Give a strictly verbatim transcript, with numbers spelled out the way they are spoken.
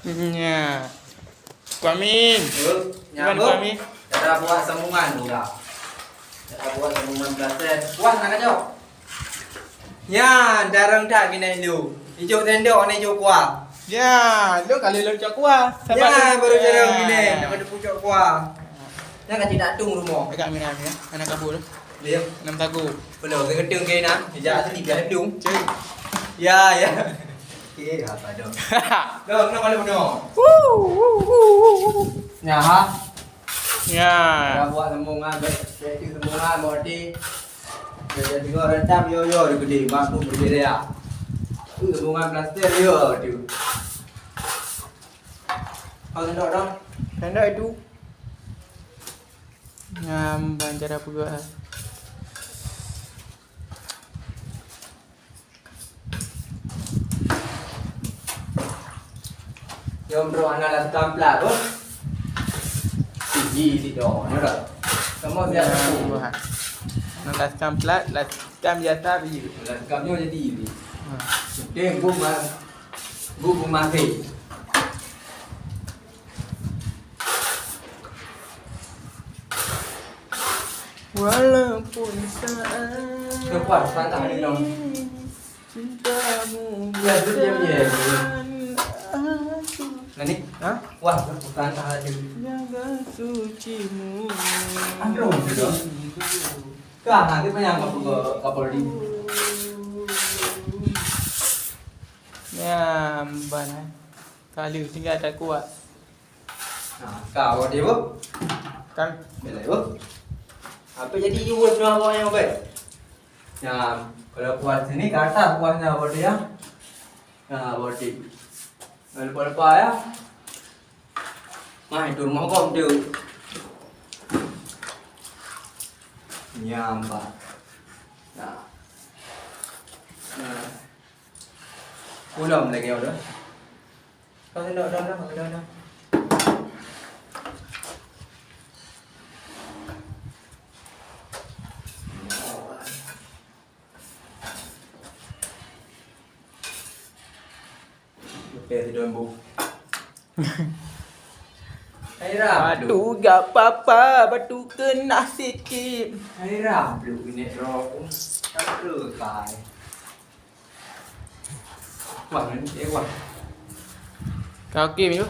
Nya. Kuamin. Yo, Gimana, nyambung. Kuamin? Cara buat sambungan pula. Cara buat sambungan plastik. Wah, nak kacau. Ya, darang tak kena lu. Ijok sendok ni ijok kuah. Ya, lu kali lu cok kuah. Ya, baru jarang gini. Nak ada pucuk kuah. Jangan tidak tung rumah. Agak mirah ya. Anak kabur. Dia. Enam tagu. Belum, saya kata kain ah. Ijak tu tiga dong. Cek. Ya, ya. Okey, apa dong? Dong, kenapa lu bunuh? Ya, ha? Ya. Dah buat sambungan, baik, baik tu sambungan, berarti. Dia tengok rentam, yo, yo, dia gede, mak pun gede dia. Tu sambungan plastik, yo, tu. Kau tengok dong. Tengok itu. Ngam ban cara peugah. Jom bro, hana lam kampla tu. Siji sidong, ya dah. Kamu biasa. Nah, buah. Nah, lam kampla, lam kam biasa biji. Lam kamnya jadi ni. Hmm. Dia gum, gum masih. Walaupun saat Dah puas, tak ada dong. Cintamu Ya, tu diam je. Bukan aku Nani? Ha? Wah, bukan tak ada. Jaga sucimu. Aduh, tu dah. Kah, nanti banyak apa ke Kapolri? Ya, amban, eh. Kalau tinggal tak kuat. Ha, ka awak dia, Bu? Kan? Bila, Bu? Apa jadi you buat semua awak yang baik? Ya, kalau kuat sini, ke atas kuatnya awak dia. Ya, awak dia. Lupa-lupa ya. Mai, tu rumah kau tu. Nyambak. Nah. Nah. Ulam lagi ada. Kau tengok dah, dah, dah, dah. Okey, tidur, Bu. Hai, Ram. Batu gak papa, batu kena sikit. Hai, Ram, belum kena roh. Tak perlu kai. Wah, ni, eh, wah. Kau okey, Miu?